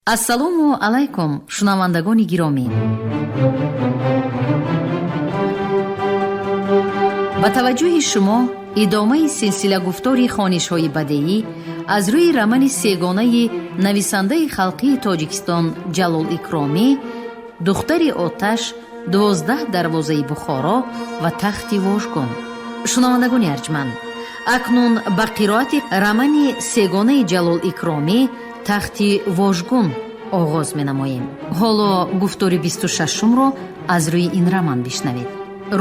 Ассалому алайкум, шунавандагони гиромӣ. Ба таваҷҷӯҳи шумо идомаи силсилагуфтори хонишҳои бадеӣ аз рӯи романи сегонаи нависандаи халқии Тоҷикистон Ҷалол Икромӣ «Духтари оташ», «12 дарвозаи Бухоро» ва «Тахти вожгон». Шунавандагони арҷманд, акнун ба қироати романи сегонаи Ҷалол Икромӣ «Тахти вожгун» оғоз менамоем. Ҳоло гуфтори 26-умро аз рӯи ин роман бишнавед.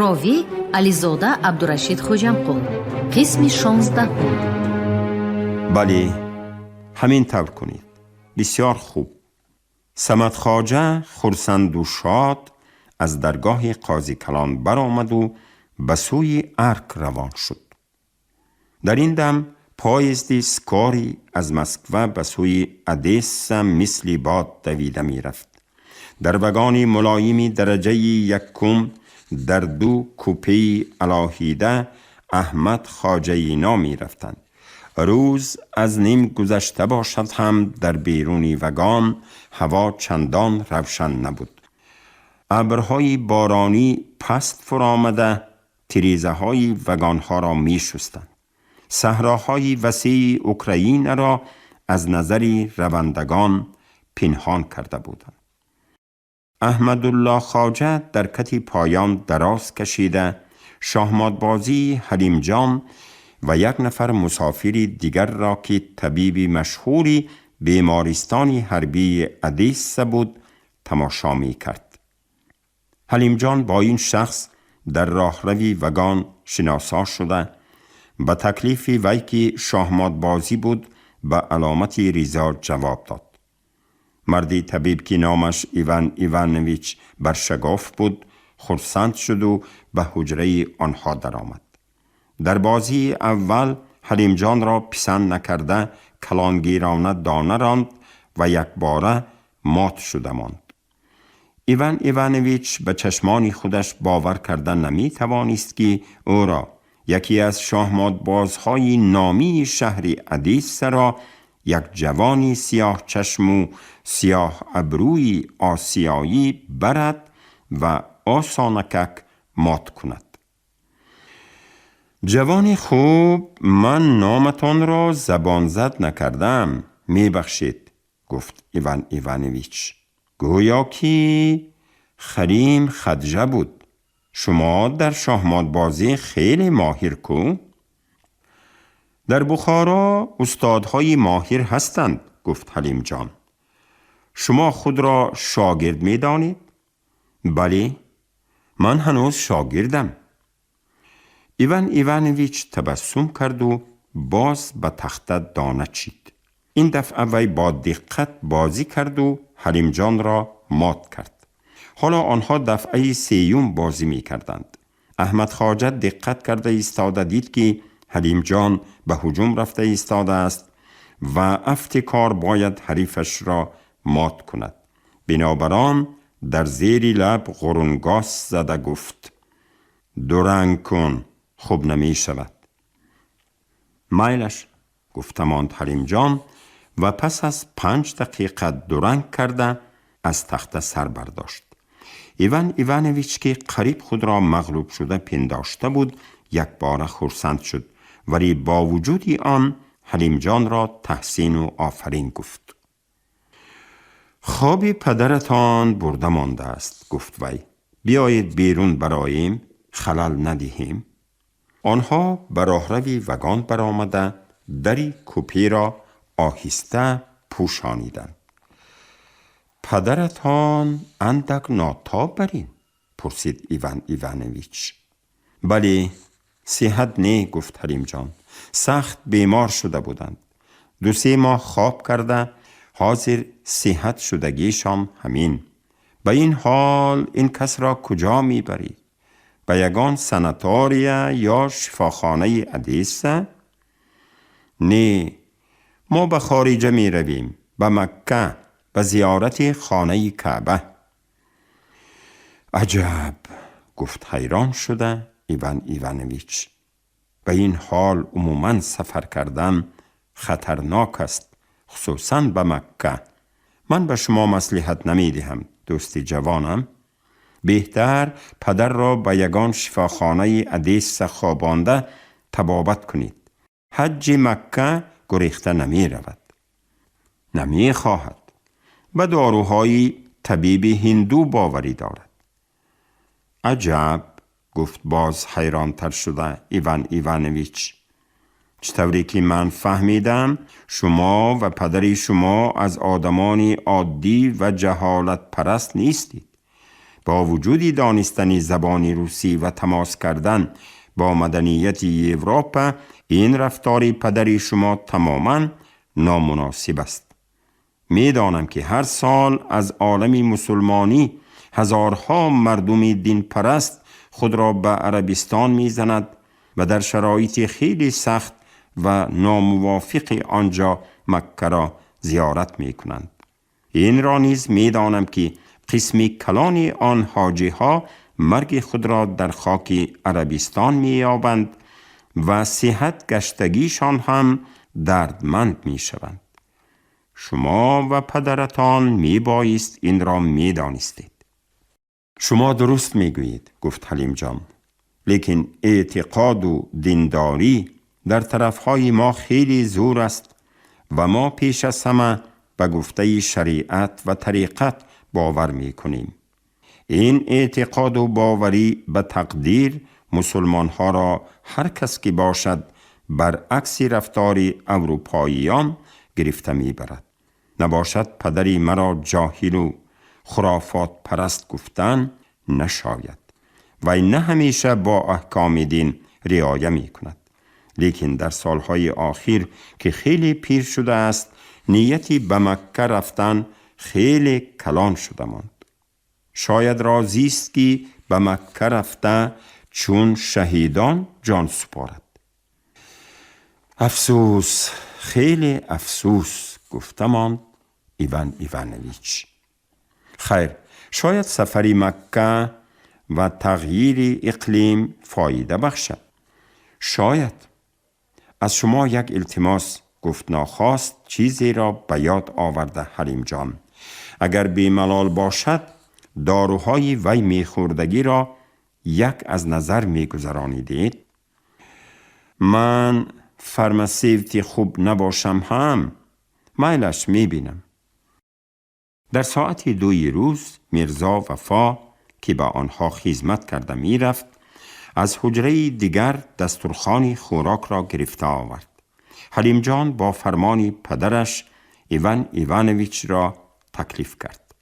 Ровӣ Ализода Абдурашид Хоҷамқул. Қисми 16-ум. Бале, ҳамин тавр кунед. Бисёр хуб. Самадхоҷа хурсанду шод аз даргоҳи қозикалон баромаду ба сӯи арк равон шуд. Дар ин дам поезди скорый аз Москва ба сӯи Одесса мисли бод давида мерафт. Дар вагони мулоими дараҷаи якум дар ду купеи алоҳида Аҳмад Хоҷаино мерафтанд. Рӯз аз ним гузашта бошад ҳам, дар беруни вагон ҳаво чандон равшан набуд. Абрҳои боронӣ паст фуромада тирезаҳои вагонҳоро мешустанд. Саҳроҳои васеи Украинаро аз назари равандагон пинҳон карда буданд. Аҳмадулло Хоҷа дар кати поён дароз кашида шоҳмотбозии Ҳалимҷон ва як нафар мусофири дигарро, ки табиби машҳури бемористони ҳарбии Одесса буд, тамошо мекард. Ҳалимҷон бо ин шахс дар роҳрави вагон шиносо шуда, ба таклифи вай, ки шоҳмотбозӣ буд, ба аломати ризо ҷавоб дод. Марди табиб, ки номаш Иван Иванович Баршагов буд, хурсанд шуду ба ҳуҷраи онҳо даромад. Дар бозии аввал Ҳалимҷонро писанд накарда, калонгирона дона ронд ва якбора мот шуда монд. Иван Иванович ба чашмони худаш бовар карда наметавонист, ки ӯро, яке аз шоҳмотбозҳои номии шаҳри Одессаро, як ҷавони сиёҳчашму сиёҳ абрӯи осиёӣ барад ва осонакак мот кунад. Ҷавони хуб, ман номатонро забонзад накардам, мебахшед, гуфт Иван Иванович. Гӯё ки Харим Хаджа буд. Шумо дар шоҳмотбозӣ хеле моҳир ку? Дар Бухоро устодҳои моҳир ҳастанд, гуфт Ҳалимҷон. Шумо худро шогирд медонед? Бале, ман ҳанӯз шогирдам. Иван Иванович табассум карду боз ба тахта дона чид. Ин дафъа вай бо диққат бозӣ карду Ҳалимҷонро мот кард. Ҳоло онҳо дафъаи сеюм бозӣ мекарданд. Аҳмадхоҷа диққат карда истода дид, ки Ҳалимҷон ба ҳуҷум рафта истодааст ва афти кор бояд ҳарифашро мот кунад. Бинобар он дар зери лаб ғурунгос зада гуфт: «Дуранг кун, хуб намешавад». «Майлаш», гуфта монд Ҳалимҷон ва пас аз 5 дақиқа дуранг карда аз тахта сар бардошт. Иван Иванович, ки қариб худро мағлуб шуда пиндошта буд, якбора хурсанд шуд, вале бо вуҷуди он Ҳалимҷонро таҳсину офарин гуфт. «Хоби падаратон бурда мондааст», гуфт вай. «Биёед берун бароем, халал надиҳем». Онҳо ба роҳрави вагон баромада, дари куперо оҳиста пӯшониданд. «Падаратон андак нотоб барин?» пурсид Иван Иванович. «Бале, сиҳат не», гуфт Ҳалимҷон. «Сахт бемор шуда буданд. 2-се моҳ хоб карда, ҳозир сиҳат шудагишон ҳамин. Ба ин ҳол ин касро куҷо мебарӣ? Ба ягон санатория ё шифохонаи Одесса? Не, мо ба хориҷа меравем, ба Макка, ба зиёрати хонаи Каъба». «Аҷаб», гуфт ҳайрон шуда Иван Иванович. «Ба ин ҳол умуман сафар кардан хатарнок аст, хусусан ба Макка. من به شما مصلحت نمی دهم دوست جوانم. بهتر پدر را به یگان شفاخانه ادیس خوابانده طبابت کنید. حج مکه گریخته نمی رود. نمی خواهد. به داروهای طبیب هندو باوری دارد. عجب، گفت باز حیران تر شده ایوان ایوانویچ. چطوری که من فهمیدم شما و پدر شما از آدمان عادی و جهالت پرست نیستید. با وجود دانستن زبان روسی و تماس کردن با مدنیت اروپا، این رفتار پدر شما تماما نامناسب است. میدانم که هر سال از عالم مسلمانی هزارها مردم دین پرست خود را به عربستان میزند و در شرایط خیلی سخت و ناموافق آنجا مکه را زیارت می کنند. این را نیز می دانم که قسم کلان آن حاجی ها مرگ خود را در خاک عربستان می یابند و صحت گشتگیشان هم دردمند می شوند. شما و پدرتان می بایست این را می دانستید. شما درست می گویید، گفت حلیم جان. لیکن اعتقاد و دینداری در طرفهای ما خیلی زور است و ما پیش از همه به گفته شریعت و طریقت باور می کنیم. این اعتقاد و باوری به تقدیر مسلمان ها را هر کس که باشد برعکس رفتار اروپاییان گرفته می برد. نباشد پدری مرا جاهل و خرافات پرست گفتن نشاید و نه همیشه با احکام دین رعایه می کند. لیکن در سالهای آخر که خیلی پیر شده است، نیتی به مکه رفتن خیلی کلان شده ماند. شاید راضی است که به مکه رفته چون شهیدان جان سپارد. افسوس، خیلی افسوس، گفته ماند ایوان ایوانویچ. خیر، شاید سفر مکه و تغییر اقلیم فایده بخشد. شاید. از شما یک التماس، گفت ناخواست چیزی را به یاد آورده حلیم جان. اگر بیملال باشد داروهای وی میخوردگی را یک از نظر میگذرانیدید. من فارماسیوتی خوب نباشم هم میلش میبینم. در ساعت 2 روز میرزا وفا که به آنها خدمت کرده میرفت از حجره دیگر دستورخوان خوراک را گرفته آورد. حلیم جان با فرمان پدرش ایوان ایوانویچ را تکلیف کرد.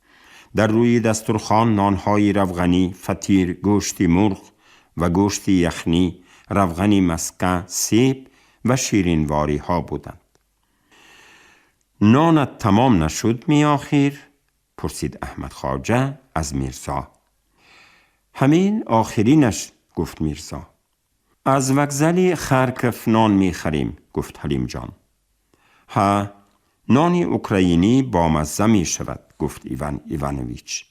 در روی دستورخوان نانهای روغنی، فطیر، گوشت مرغ و گوشت یخنی، روغن مسکه، سیب و شیرینواری ها بودند. نانت تمام نشد می آخر؟ پرسید احمد خواجه از میرزا. همین آخرینش، گفت میرزا. از وگزلی خرکف نان میخریم، گفت حلیم جان. ها، نان اوکراینی با مزه می شود، گفت ایوان ایوانویچ.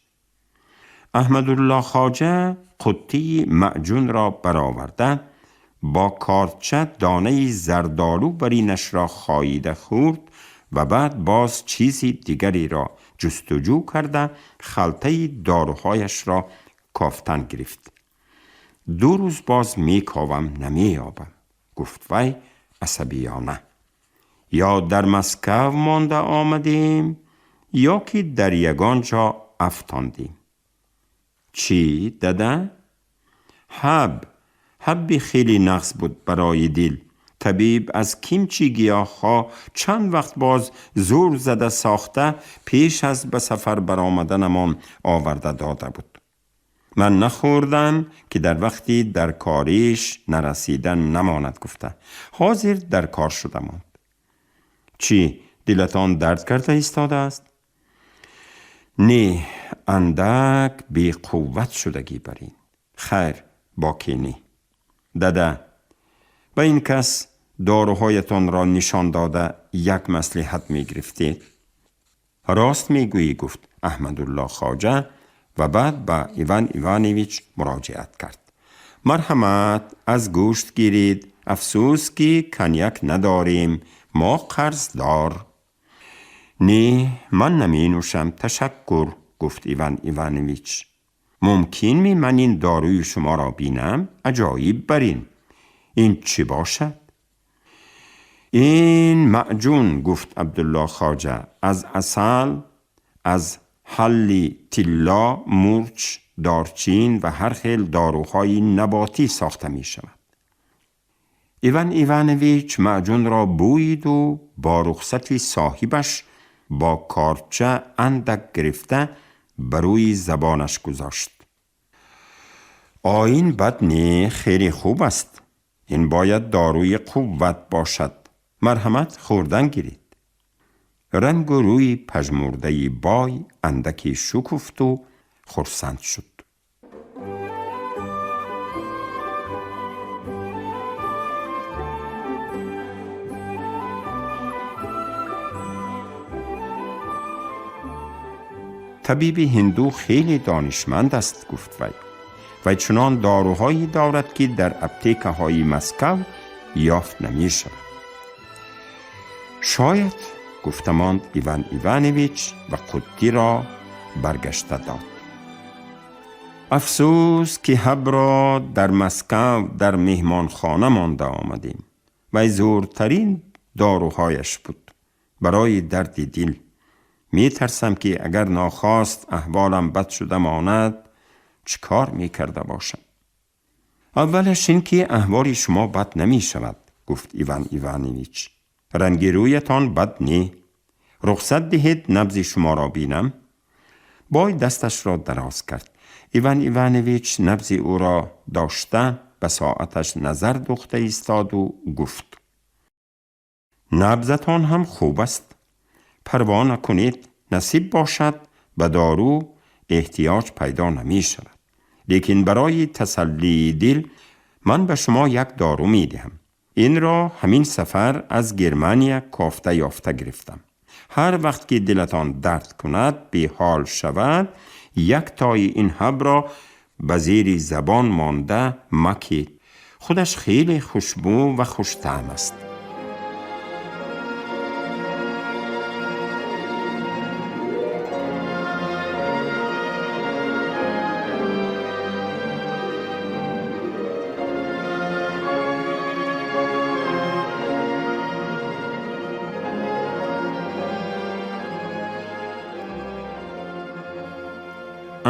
احمدالله خواجه قطی معجون را برآورده با کارچه دانه زردآلو برینش را خاییده خورد و بعد باز چیزی دیگری را جستجو کرده خلطه داروهایش را کافتن گرفت. 2 روز باز میکاوم نمییابم، گفت وی عصبیانه. یا در مسکو مانده آمدیم یا که در یگان جا افتاندیم. چی داده؟ حب خیلی نقص بود برای دل. طبیب از کیمچی گیاه‌ها چند وقت باز زور زده ساخته پیش از به سفر برآمدنمان آورده داده بود. من نخوردم که در وقتی در کاریش نرسیدن نماند گفته. حاضر در کار شده ماند. چی دلتان درد کرده ایستاده است؟ نه، اندک بی قوت شدگی برین. خیر، باکی نی. داده، به این کس داروهایتان را نشان داده یک مصلحت می گرفتید؟ راست می گویی، گفت احمدالله خواجه و بعد به ایوان ایوانویچ مراجعت کرد. مرحمت، از گوشت گیرید. افسوس که کنیک نداریم، ما قرضدار. Не, ман наменӯшам, ташаккур, гуфт Иван Иванович. Мумкин ми ман ин дорӯи шуморо бинам? Аҷоиб бар ин. Ин чӣ бошад? Ин маъҷун, гуфт Абдулло Хоҷа, аз асал, аз ҳалли тилло, мурч, дорчин ва ҳар хел дорӯҳои наботӣ сохта мешавад. Иван Иванович маъҷунро бӯиду бо рухсати соҳибаш бо корча андак гирифта ба рӯи забонаш гузошт. Ин бад не, хеле хуб аст. Ин бояд дорӯи қувват бошад. Марҳамат, хӯрдан гиред. Рангу рӯи пажмурдаи бой андаке шукуфту хурсанд шуд. Табиби ҳинду хеле донишманд аст, гуфт вай. Вай чунон дорӯҳое дорад, ки дар аптекаҳои Москав ёфт намешавад. Шояд, гуфта монд Иван Иванович ва қуттиро баргашта дод. Афсӯс, ки ҳабро дар Москав дар меҳмонхона монда омадем. Вай зӯртарин дорӯҳояш буд барои дарди дил. Метарсам, ки агар нохост аҳволам бад шуда монад, чӣ кор мекарда бошам? Аввалаш ин ки аҳволи шумо бад намешавад, гуфт Иван Иванович. Ранги рӯятон бад не. Рухсат диҳед, набзи шуморо бинам. Бой дасташро дароз кард. Иван Иванович набзи ӯро дошта ба соаташ назар духта истоду гуфт: набзатон ҳам хуб аст. Парво накунед, насиб бошад, ба дору эҳтиёҷ пайдо намешавад. Лекин барои тасаллии дил ман ба шумо як дору медиҳам. Инро ҳамин сафар аз Германия кофта ёфта гирифтам. Ҳар вақт ки дилатон дард кунад, беҳол шавад, як тои ин ҳабро ба зери забон монда макед. Худаш хеле хушбӯ ва хуштаъм аст.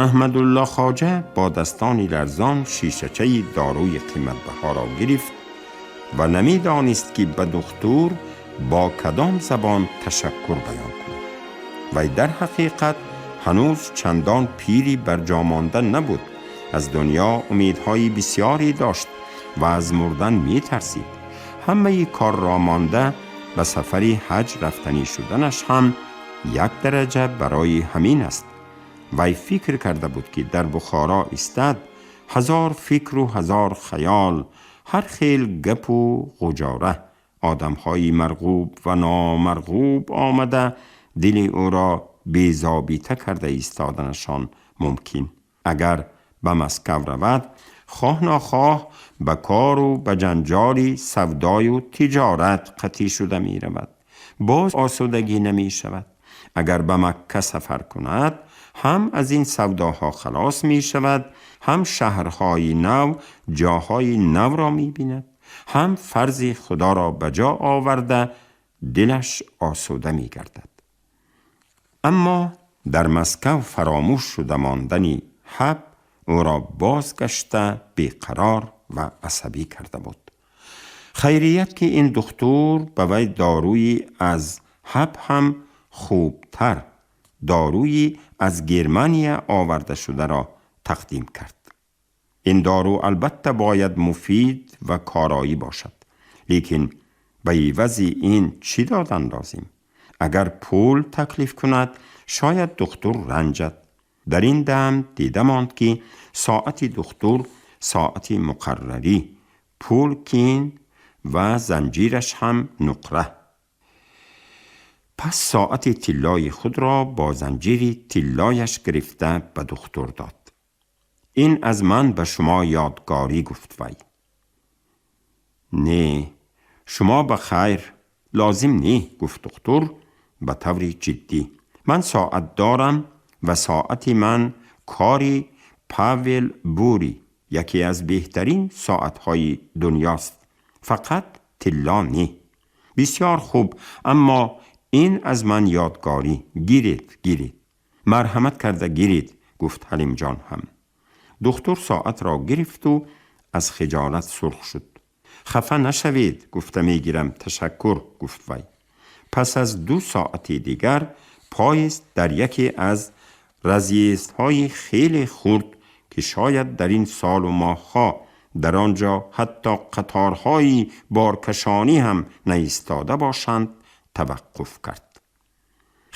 Аҳмадулло Хоҷа бо дастони ларзон шишачаи дорӯи қиматбаҳо ро гирифт ва намедонист, ки ба духтур бо кадом забон ташаккур баён кунад. Вай дар ҳақиқат ҳанӯз чандон пири барҷомонда набуд. Аз дунё умедҳои бисёре дошт ва аз мурдан метарсид. Ҳамаи корро монда ба сафари ҳаҷ рафтанӣ шуданаш ҳам як дараҷа барои ҳамин аст. Вай фикр карда буд, ки дар Бухоро истад, ҳазор фикру ҳазор хаёл, ҳар хел гапу ғуҷора, одамҳои марғуб ва номарғуб омада дили ӯро безобита карда истоданашон мумкин. Агар ба Москав равад, хоҳ нохоҳ ба кору ба ҷанҷоли савдою тиҷорат қатъӣ шуда меравад, боз осудагӣ намешавад. Агар ба Макка сафар кунад, ҳам аз ин савдоҳо халос мешавад, ҳам шаҳрҳои нав, ҷоҳои навро мебинад, ҳам фарзи Худоро ба ҷо оварда дилаш осуда мегардад. Аммо дар Москав фаромӯш шуда мондани ҳаб ӯро бозгашта беқарор ва асабӣ карда буд. Хайрият, ки ин духтур ба вай дорӯи аз ҳаб ҳам хубтар, дорӯи аз Германия оварда шударо тақдим кард. Ин дору албатта бояд муфид ва короӣ бошад, лекин ба ивази ин чӣ додан лозим? Агар пул таклиф кунад, шояд духтур ранҷад. Дар ин дам дида монд, ки соати духтур соати муқаррарӣ, пул кин ва занҷираш ҳам нуқра. Пас соати тиллои худро бо занҷири тиллояш гирифта ба духтур дод. Ин аз ман ба шумо ёдгорӣ, гуфт вай. Не, шумо ба хайр, лозим не, гуфт духтур ба таври ҷиддӣ. Ман соат дорам ва соати ман кори Павел Бури, яке аз беҳтарин соатҳои дунёст. Фақат тилло не. Бисёр хуб, аммо ин аз ман ёдгорӣ. Гиред, гиред. Марҳамат карда гиред, гуфт Ҳалимҷон ҳам. Духтур соатро гирифту аз хиҷолат сурх шуд. Хафа нашавед, гуфта мегирам, ташаккур, гуфт вай. Пас аз 2 соати дигар поезд дар яке аз разъездҳои хеле хурд, ки шояд дар ин солу моҳҳо дар он ҷо ҳатто қаторҳои боркашонӣ ҳам наистода бошанд, таваққуф кард.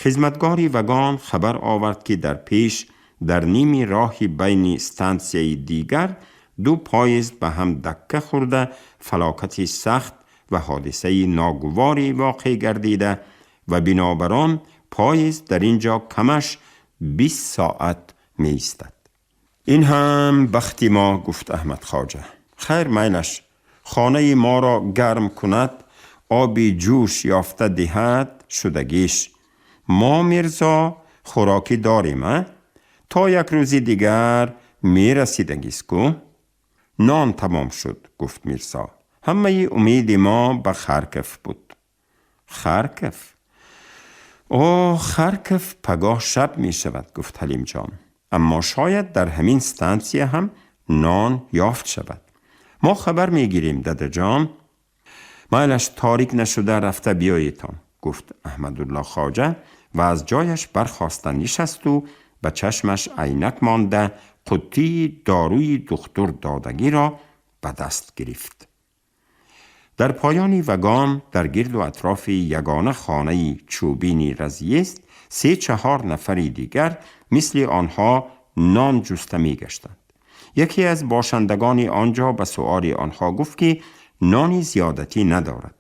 Хизматгори вагон хабар овард, ки дар пеш дар ними роҳи байни стансияи дигар 2 поезд ба ҳам дакка хӯрда, фалокати сахт ва ҳодисаи ногуворе воқеъ гардида ва бинобар он поезд дар ин ҷо камаш 20 соат меистад. Ин ҳам бахти мо, гуфт Аҳмад Хоҷа. Хайр, майлаш, хонаи моро гарм кунад, оби ҷӯш ёфта диҳад, шудагиш. Мо, Мирзо, хӯрокӣ дорем, а? То як рӯзи дигар мерасидагист ку? Нон тамом шуд, гуфт Мирзо. Ҳамаи умеди мо ба Харков буд. Харков? О, Харков пагоҳ шаб мешавад, гуфт Ҳалимҷон. Аммо шояд дар ҳамин стансия ҳам нон ёфт шавад. Мо хабар мегирем, дадаҷон. Майлаш, торик нашуда рафта биёедтон, гуфт Аҳмадулло Хоҷа ва аз ҷояш бархоста нишасту ба чашмаш айнак монда қуттии доруи духтур додагиро ба даст гирифт. Дар поёни вагон дар гирду атрофи ягона хонаи чӯбини разъезд 3-4 нафари дигар мисли онҳо нон ҷуста мегаштанд. Яке аз бошандагони он ҷо ба суоли онҳо гуфт, ки нони зиёдатӣ надорад.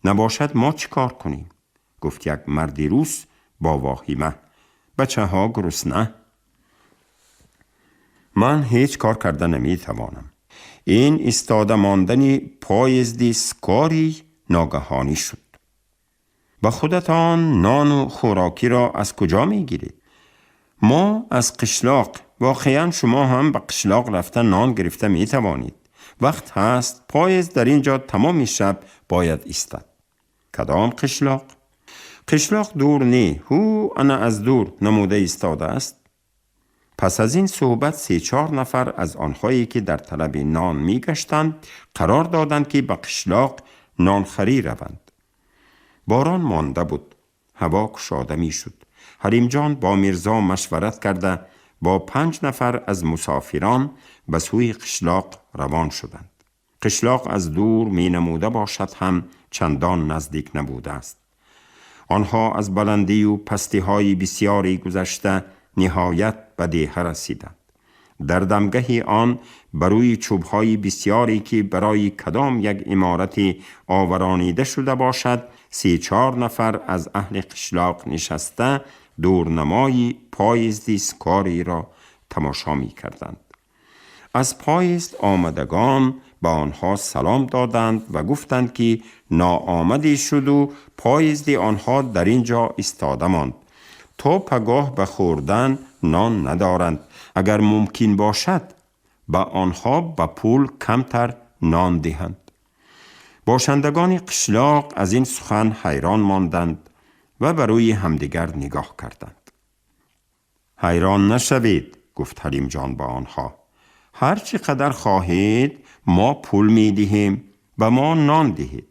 Набошад, мо чӣ кор кунем? Гуфт як марди рус бо воҳима. Бачаҳо гурусна. Ман ҳеҷ кор карда наметавонам. Ин истода мондани поезди скорый ногаҳонӣ шуд. Ба худатон нону хӯрокиро аз куҷо мегиред? Мо аз қишлоқ. Воқеан шумо ҳам ба қишлоқ рафта нон гирифта метавонед. Вақт ҳаст, поезд дар ин ҷо тамоми шаб бояд истад. Кадом қишлоқ? Қишлоқ дур не, ҳу ана аз дур намуда истодааст. Пас аз ин суҳбат 3-4 нафар аз онҳое, ки дар талаби нон мегаштанд, қарор доданд, ки ба қишлоқ нонхарӣ раванд. Борон монда буд, ҳаво кушода мешуд. Ҳалимҷон бо Мирзо машварат карда бо 5 нафар аз мусофирон ба сӯи қишлоқ равон шуданд. Қишлоқ аз дур менамуда бошад ҳам чандон наздик набудааст. Онҳо аз баландию пастиҳои бисёре гузашта ниҳоят ба деҳа расиданд. Дар дамгаҳи он ба рӯи чӯбҳои бисёре, ки барои кадом як иморате оваронида шуда бошад, 3-4 нафар аз аҳли қишлоқ нишаста дурнамои поезди скориро тамошо мекарданд. Аз поезд омадагон ба онҳо салом доданд ва гуфтанд, ки ноомадӣ шуду поезди онҳо дар ин ҷо истода монд. То пагоҳ ба хӯрдан нон надоранд. Агар мумкин бошад, ба онҳо ба пул камтар нон диҳанд. Бошандагони қишлоқ аз ин сухан ҳайрон монданд ва ба рӯи ҳамдигар нигоҳ карданд. Ҳайрон нашавед, гуфт Ҳалимҷон ба онҳо. Ҳар чӣ қадар хоҳед, мо пул медиҳем, ба мо нон диҳед.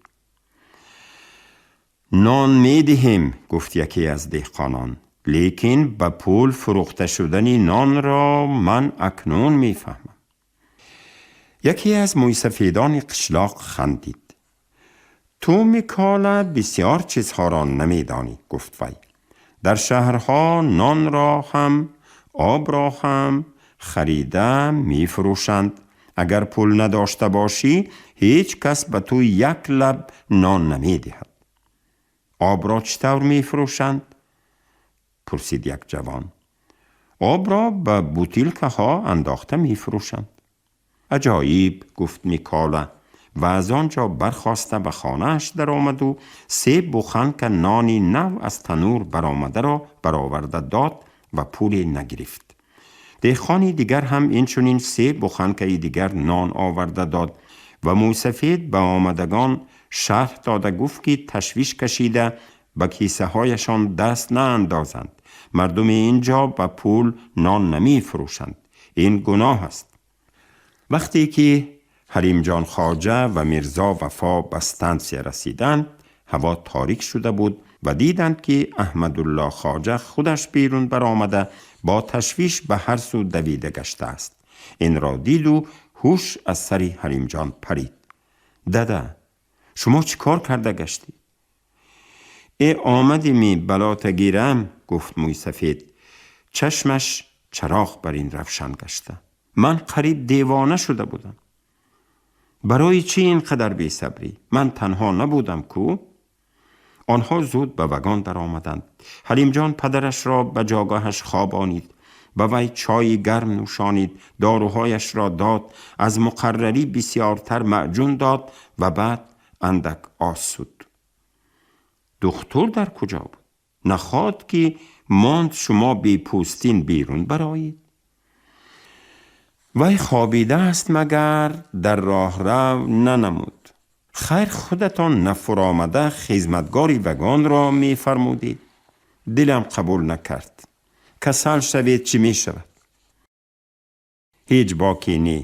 Нон медиҳем, гуфт яке аз деҳқонон, лекин ба пул фурӯхта шудани нонро ман акнун мефаҳмам. Яке аз мӯйсафедони қишлоқ хандид. Ту, Микола, бисёр чизҳоро намедонӣ, гуфт вай. Дар шаҳрҳо нонро ҳам, обро ҳам харида мефурӯшанд. Агар пул надошта бошӣ, ҳеҷ кас ба ту як лаб нон намедиҳад. Обро чӣ тавр мефурӯшанд? Пурсид як ҷавон. Обро ба бутилкаҳо андохта мефурӯшанд. Аҷоиб, гуфт Микола. ва аз он ҷо бархоста ба хонааш даромаду се буханка нони нав аз танур баромадаро бароварда дод ва пуле нагирифт. Деҳқони дигар ҳам инчунин се буханкаи дигар нон оварда дод ва мӯйсафед ба омадагон шарҳ дода гуфт, ки ташвиш кашида ба кисаҳояшон даст наандозанд. Мардуми ин ҷо ба пул нон намефурӯшанд. Ин гуноҳ аст. Вақте ки Ҳалимҷон Хоҷа ва Мирзо Вафо ба стансия расиданд, ҳаво торик шуда буд ва диданд, ки Аҳмадулло Хоҷа худаш берун баромада бо ташвиш ба ҳар сӯ давида гаштааст. Инро диду ҳуш аз сари Ҳалимҷон парид. Дада, шумо чӣ кор карда гаштед? Э, омадими балота гирам, гуфт мӯйсафед, чашмаш чароғ бар ин равшан гашта. Ман қариб девона шуда будам. Барои чӣ ин қадар бесабрӣ? Ман танҳо набудам ку? Онҳо зуд ба вагон даромаданд. Ҳалимҷон падарашро ба ҷойгоҳаш хобонид, ба вай чойи гарм нӯшонид, доруҳояшро дод, аз муқаррарӣ бисёртар маъҷун дод ва баъд андак осуд. Духтур дар куҷо буд? Нахоҳад ки монд шумо бепӯстин берун бароед? Вай хобидааст, магар дар роҳрав нанамуд. Хайр, худатон нафуромада хизматгори вагонро мефармудед. Дилам қабул накард. Касал шавед, чӣ мешавад? Ҳеҷ боке не.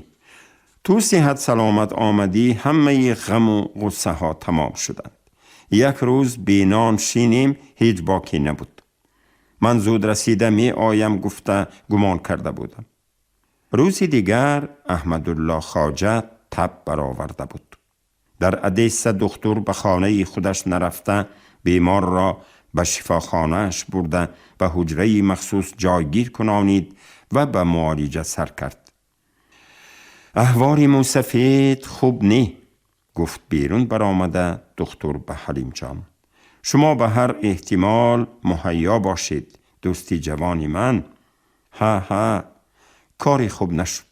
Ту сиҳат саломат омадӣ, ҳамаи ғаму ғуссаҳо тамом шуданд. Як рӯз бенон шинем, ҳеҷ боке набуд. Ман зуд расида меоям гуфта гумон карда будам. Рӯзи дигар Аҳмадулло Хоҷа таб бароварда буд. Дар Одесса духтур ба хонаи худаш нарафта, беморро ба шифохонааш бурда, ба ҳуҷраи махсус ҷойгир кунонид ва ба муолиҷа сар кард. Аҳвори мӯсафед хуб не, гуфт берун баромада духтур ба Ҳалимҷон. Шумо ба ҳар эҳтимол муҳайё бошед, дӯсти ҷавони ман. Ҳа, ҳа, кори хуб нашуд.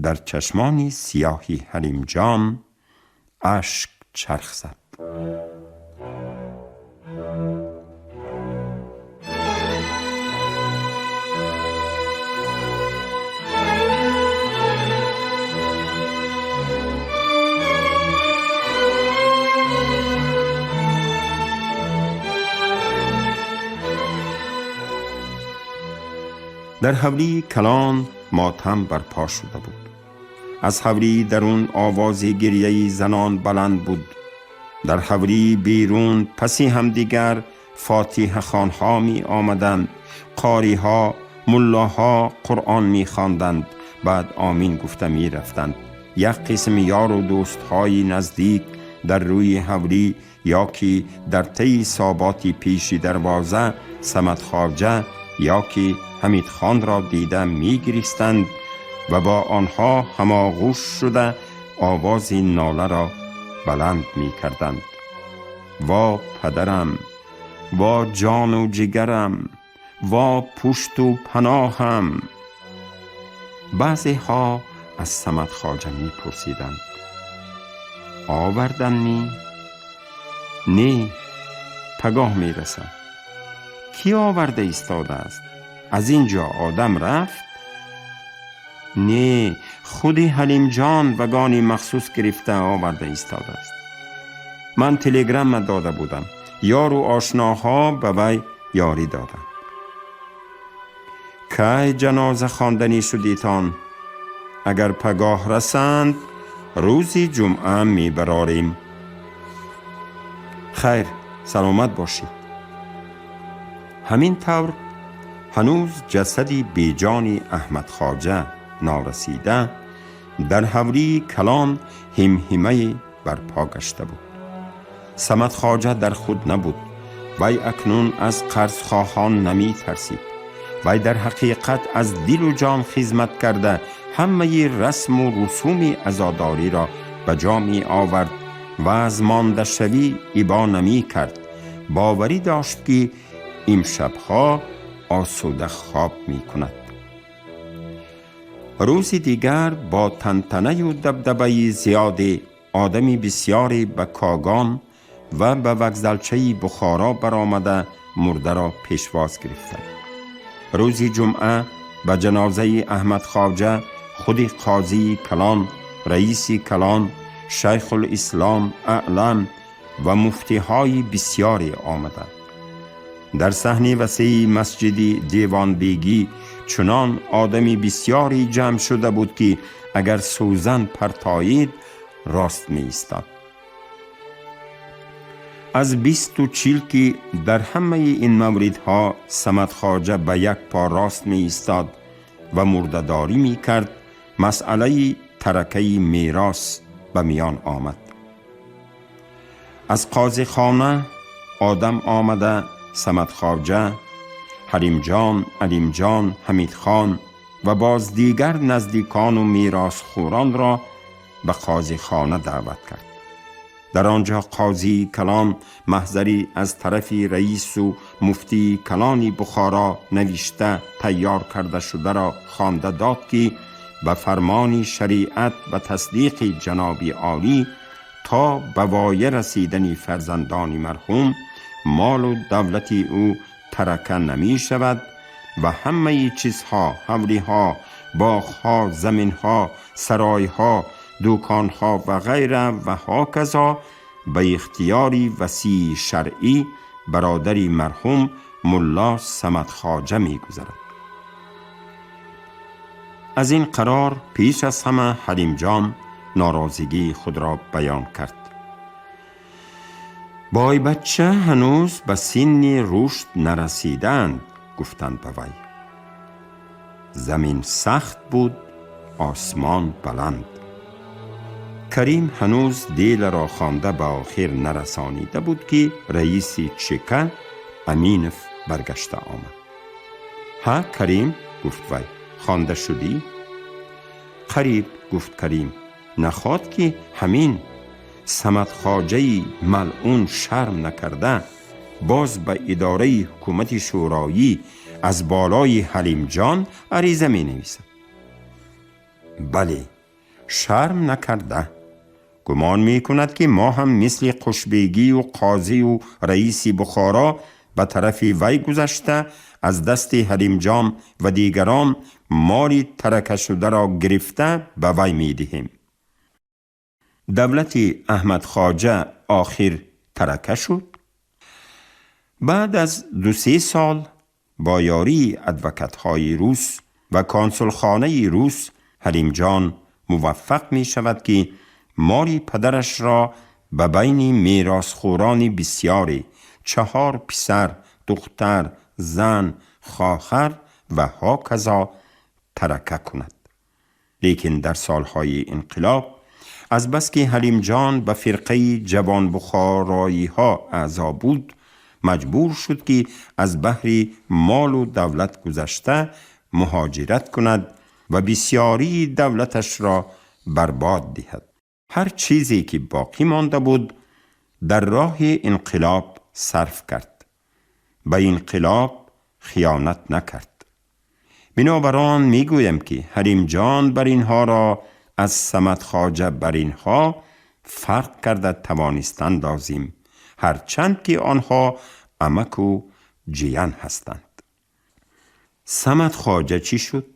Дар чашмони сиёҳи Ҳалимҷон ашк чарх зад. Дар ҳавлии калон мотам барпо шуда буд. Аз ҳавлии дарун овози гирьяи занон баланд буд. Дар ҳавлии берун паси ҳамдигар фотиҳахонҳо меомаданд, қориҳо, муллоҳо қуръон мехонданд, баъд омин гуфта мерафтанд. Як қисм ёру дӯстҳои наздик дар рӯи ҳавлӣ ё ки дар таи соботи пеши дарвоза Самад Хоҷа ё ки Ҳамидхонро дида мегиристанд ва бо онҳо ҳамоғӯш шуда овози ноларо баланд мекарданд. Во падарам, во ҷону ҷигарам, во пушту паноҳам. Баъзеҳо аз Самад Хоҷа мепурсиданд: овардан ми? Не, пагоҳ мерасам. Кӣ оварда истодааст? Аз ин ҷо одам рафт? Не, худи Ҳалимҷон вагони махсус гирифта оварда истодааст. Ман телеграмма дода будам. Ёру ошноҳо ба вай ёрӣ доданд. Кай ҷаноза хонданӣ шудитон? Агар пагоҳ расанд, рӯзи ҷумъа мебарорем. Хайр, саломат бошед. Ҳамин тавр ҳанӯз ҷасади беҷони Аҳмадхоҷа норасида дар ҳавлии калон ҳимҳимае барпо гашта буд. Самад Хоҷа дар худ набуд. Вай акнун аз қарзхоҳон намитарсид. Вай дар ҳақиқат аз дилу ҷон хизмат карда ҳамаи расму русуми азодориро ба ҷо меовард ва аз мондашавӣ ибо намекард. Боварӣ дошт, ки имшабҳо осуда хоб мекунад. Рӯзи дигар бо тантанаю дабдабаи зиёде одами бисёре ба Когон ва ба вокзалчаи Бухоро баромада мурдаро пешвоз гирифтанд. Рӯзи ҷумъа ба ҷанозаи Аҳмад Хоҷа худи қозии калон, раиси калон, шайхулислом аълам ва муфтиҳои бисёре омаданд. Дар саҳни васеи масҷиди Девонбегӣ чунон одами бисёре ҷамъ шуда буд, ки агар сӯзан партоид, рост меистод. Аз 20-40 ки дар ҳамаи ин мавридҳо Самад Хоҷа ба як по рост меистод ва мурдадорӣ мекард, масъалаи таракаи мерос ба миён омад. Аз қозихона одам омада Самад Хоҷа, Ҳалимҷон, Алимҷон, Ҳамидхон ва боз дигар наздикону меросхӯронро ба қозихона даъват кард. Дар он ҷо қозии калон маҳзаре аз тарафи раису муфтии калони Бухоро навишта тайёр карда шударо хонда дод, ки ба фармони шариат ва тасдиқи ҷаноби олӣ то ба воя расидани фарзандони марҳум молу давлати ӯ тарака намешавад ва ҳамаи чизҳо, ҳавлиҳо, боғҳо, заминҳо, саройҳо, дуконҳо ва ғайра ва ҳоказо ба ихтиёри васии шаръӣ бародари марҳум мулло Самад Хоҷа мегузарад. Аз ин қарор пеш аз ҳама Ҳалимҷон норозигии худро баён кард. Бойбачча ҳанӯз ба синни рушд нарасидаанд, гуфтанд ба вай. Замин сахт буд, осмон баланд. Карим ҳанӯз деларо хонда ба охир нарасонида буд, ки раиси ЧК Аминов баргашта омад. Ҳа, Карим, гуфт вай, хонда шудӣ? Қариб, гуфт Карим, наход ки ҳамин Самадхоҷаи малъун шарм накарда боз ба идораи ҳукумати шӯроӣ аз болои Ҳалимҷон ариза менависад. Бале, шарм накарда гумон мекунад, ки мо ҳам мисли Қушбегию қозию раиси Бухоро ба тарафи вай гузашта, аз дасти Ҳалимҷон ва дигарон моли таракашударо гирифта ба вай медиҳем. Давлати Аҳмадхоҷа охир тарака шуд. Баъд аз 2-3 сол бо ёрии адвокатҳои рус ва консулхонаи рус Ҳалимҷон муваффақ мешавад, ки моли падарашро ба байни меросхӯрони бисёре, чаҳор писар, духтар, зан, хохар ва ҳоказо тарака кунад. Лекин дар солҳои инқилоб азбаски Ҳалимҷон ба фирқаи ҷавонбухороиҳо аъзо буд, маҷбур шуд, ки аз баҳри молу давлат гузашта муҳоҷират кунад ва бисёрии давлаташро барбод диҳад. Ҳар чизе ки боқӣ монда буд, дар роҳи инқилоб сарф кард. Ба инқилоб хиёнат накард. Бинобар он мегӯям, ки Ҳалимҷон бар инҳоро аз Самадхоҷа бар инҳо фарқ карда тавонистан лозим, ҳарчанд ки онҳо амаку ҷиян ҳастанд. Самадхоҷа чӣ шуд?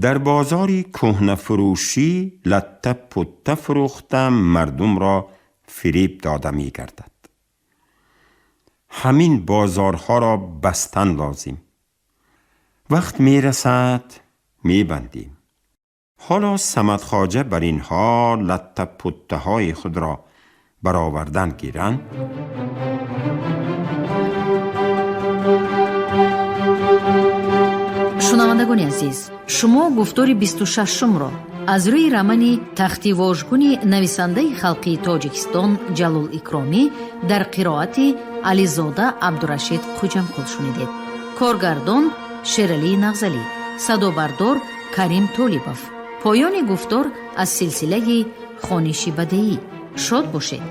Дар бозори кӯҳнафурӯшӣ латта путта фурӯхта мардумро фиреб дода мегардад. Ҳамин бозорҳоро бастан лозим. Вақт мерасад, мебандем. Ҳоло Самадхоҷа бар инҳо латта путтаҳои худро баровардан гиранд. Шунавандагони азиз, шумо гуфтори 26-умро аз рӯи романи Тахти вожгуни нависандаи халқии Тоҷикистон Ҷалол Икромӣ дар қироати Ализода Абдурашид Хуҷамкул шунидед. Коргардон Шералии Нағзалӣ, садобардор Карим Толибов. Поёни гуфтор аз силсилаи хониши бадеӣ. Шод бошед.